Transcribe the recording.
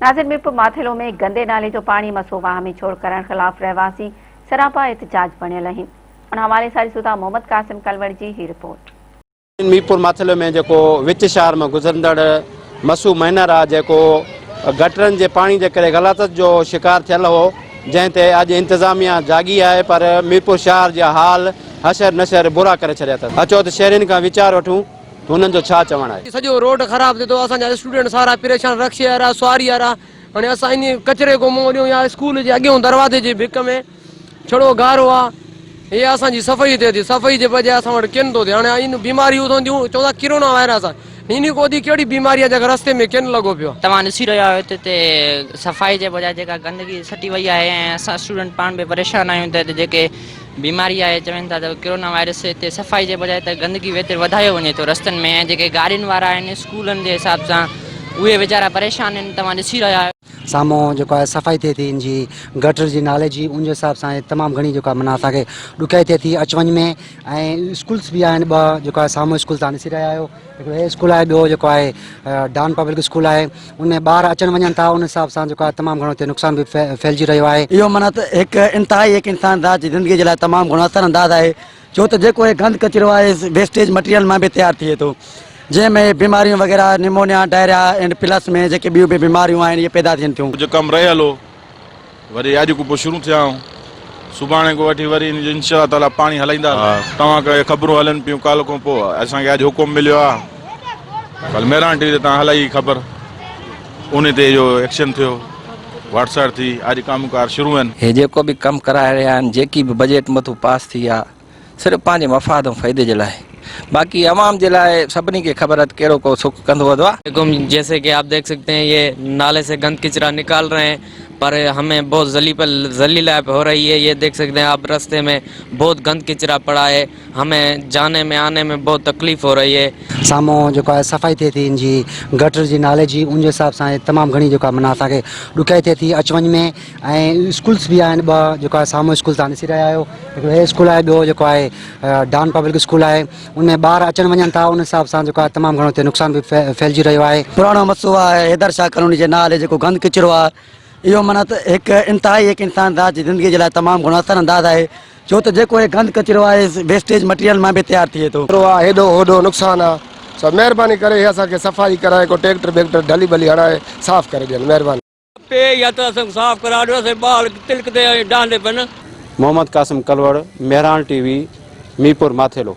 ناظر ميرپور ماٿيلو ۾ گندي نالي جو پاڻي مسو واهه ۾ ڇوڙ ڪرڻ خلاف رهواسي سراپا احتجاج بڻيل آهن. ان حوالي سان ڏسون ٿا محمد قاسم ڪلوڙ جي هي رپورٽ. ميرپور ماٿيلو ۾ جيڪو وچ شهر مان گذرندڙ مسو مائنر آ جيڪو گٽرن جي پاڻي جي ڪري غلاظت جو شڪار ٿيل هو جنهن تي اڄ انتظاميا جاڳي آهي پر ميرپور شهر جا حال حشر نشر برا ڪري ڇڏيا اٿس اچو ته شهرين کان ويچار وٺون هنن جو ڇا چوڻ آهي. سڄو روڊ خراب ٿئي ٿو اسان جا اسٽوڊنٽ سارا پريشان رڪشي وارا سواري وارا هاڻي اسان انهي ڪچري کان منهن ڏيون يا اسڪول جي اڳيون دروازي جي ڀڪ ۾ ڇڙو گارو آ هي اسان جي صفائي ٿئي ٿي صفائي جي بجاء اسان وٽ ڪن ٿو ٿئي هاڻي ان بيماريون اٿنديون چوندا ڪرونا وائرس آ انهي کان وڌيڪ ڪهڙي بيماري آ جيڪا رستي ۾ ڪن لڳو پيو آ. توهان ڏسي رهيا آهيو ته هتي صفائي جي بجاء جيڪا گندگي سٽي وئي آهي ۽ اسان اسٽوڊنٽ پاڻ به پريشان آهيون ته هتي جيڪي بيماري آهي چون ٿا ته ڪرونا وائرس هتي صفائي جي بجاء ته گندگي ويتر وڌايو وڃي ٿو رستن ۾ ۽ جيڪي گاڏين وارا آهن اسڪولن جي حساب سان اهي ويچارا پريشان آهن توهان ڏسي رهيا آهيو. سامهون جيڪو آهي صفائي ٿئي ٿي ان جي گٽر جي نالي جي ان جي حساب سان تمام گهڻي جيڪو آهي معنيٰ اسان کي ڏکيائي ٿئي ٿي اچ وڃ ۾ ۽ اسڪولس به آهن ٻه جيڪو آهي سامهون اسڪول تان ڏسي رهيا آهيو هڪڙو هي اسڪول آهي ٻيو جيڪو آهي ڊان پبلڪ اسڪول آهي ان ۾ ٻار اچن وڃن ٿا ان حساب سان جيڪو آهي تمام گهڻو هتي نقصان به ڦهلجي رهيو آهي. اهو معنيٰ ته هڪ انتهائي هڪ انسان ذات جي زندگي جي لاء تمام گهڻو اثر انداز آهي ڇو ته جيڪو هي گند ڪچرو آهي ويسٽيج مٽيريل مان به تيار ٿئي ٿو جنهن ۾ بيماريون وغيره نمونيا ڊائريا اينڊ پلس ۾ جيڪي ٻيون به بيماريون آهن اهي پيدا ٿين ٿيون. ڪجهه ڪم رهيل هو وري اڄ کان پوء شروع ٿيا آهيون سڀاڻي کان وٺي وري ان جو انشاء الله تعالي پاڻي هلائينداسين توهان کي خبرون هلن پيون ڪالهه کان پوء اسان کي اڄ حڪم مليو آهي ڪالهه مهراڻ ٽي وي تي توهان هلائي خبر ان تي اهو ايڪشن ٿيو واٽساٽ ٿي اڄ ڪم ڪار شروع آهن. هي جيڪو به ڪم ڪرائي رهيا آهن جيڪي به بجيٽ مٿو پاس ٿي آ صرف پنهنجي مفاد ۽ فائدي جي لاء باقي عوام جي لاء سڀني کي خبر آهي ته ڪهڙو ڪو سک ڪندو وڌو آهي. عليڪم جيسي ڪي آپ ديک سڪتي هين يه نالي سي گند ڪچرا نڪال رهي هين پر همين بهت ذليلائپ هو رهي هي يه ديک سڪتي هين آپ رستي مين بهت گند ڪچرا پڙا هي همين جاني مين آني مين بهت تڪليف هو رهي هي. سامهون جيڪو آهي صفائي ٿئي ٿي ان جي گٽر جي نالي جي ان جي حساب سان تمام گهڻي جيڪو آهي معنيٰ اسان کي ڏکيائي ٿئي ٿي اچ وڃ ۾ ۽ اسڪولس به آهن ٻه جيڪو آهي سامهون اسڪول تان ڏسي رهيا آهيو هڪڙو هي اسڪول آهي ٻيو جيڪو آهي ڊان پبلڪ اسڪول آهي ان ۾ ٻار اچن وڃن ٿا ان حساب سان جيڪو آهي تمام گهڻو هتي نقصان به ڦهلجي رهيو آهي. پراڻو مسئلو آهي حيدر شاهه ڪالوني جي نالي جيڪو گند ڪچرو آهي اهو معنيٰ ته هڪ انتهائي هڪ انسان ذات جي زندگي جي لاء تمام گهڻو اثر انداز آهي ڇو ته جيڪو هي گند ڪچرو آهي ويسٽيج مٽيريل مان به تيار ٿئي ٿو. آ هيڏو هوڏو نقصان آ سو مهرباني ڪري هي اسان کي صفائي ڪرائي ڪو ٽيڪٽر بيڪٽر ڍلي ٻلي هڻائي صاف ڪري ڏين مهرباني. پي يا ته اسان کي صاف ڪرا ڏيو اسان ٻال تلڪ تي ۽ ڊانڊي پن. Muhammad Qasim Kalhoro, Mehran T V, Mirpur Mathelo.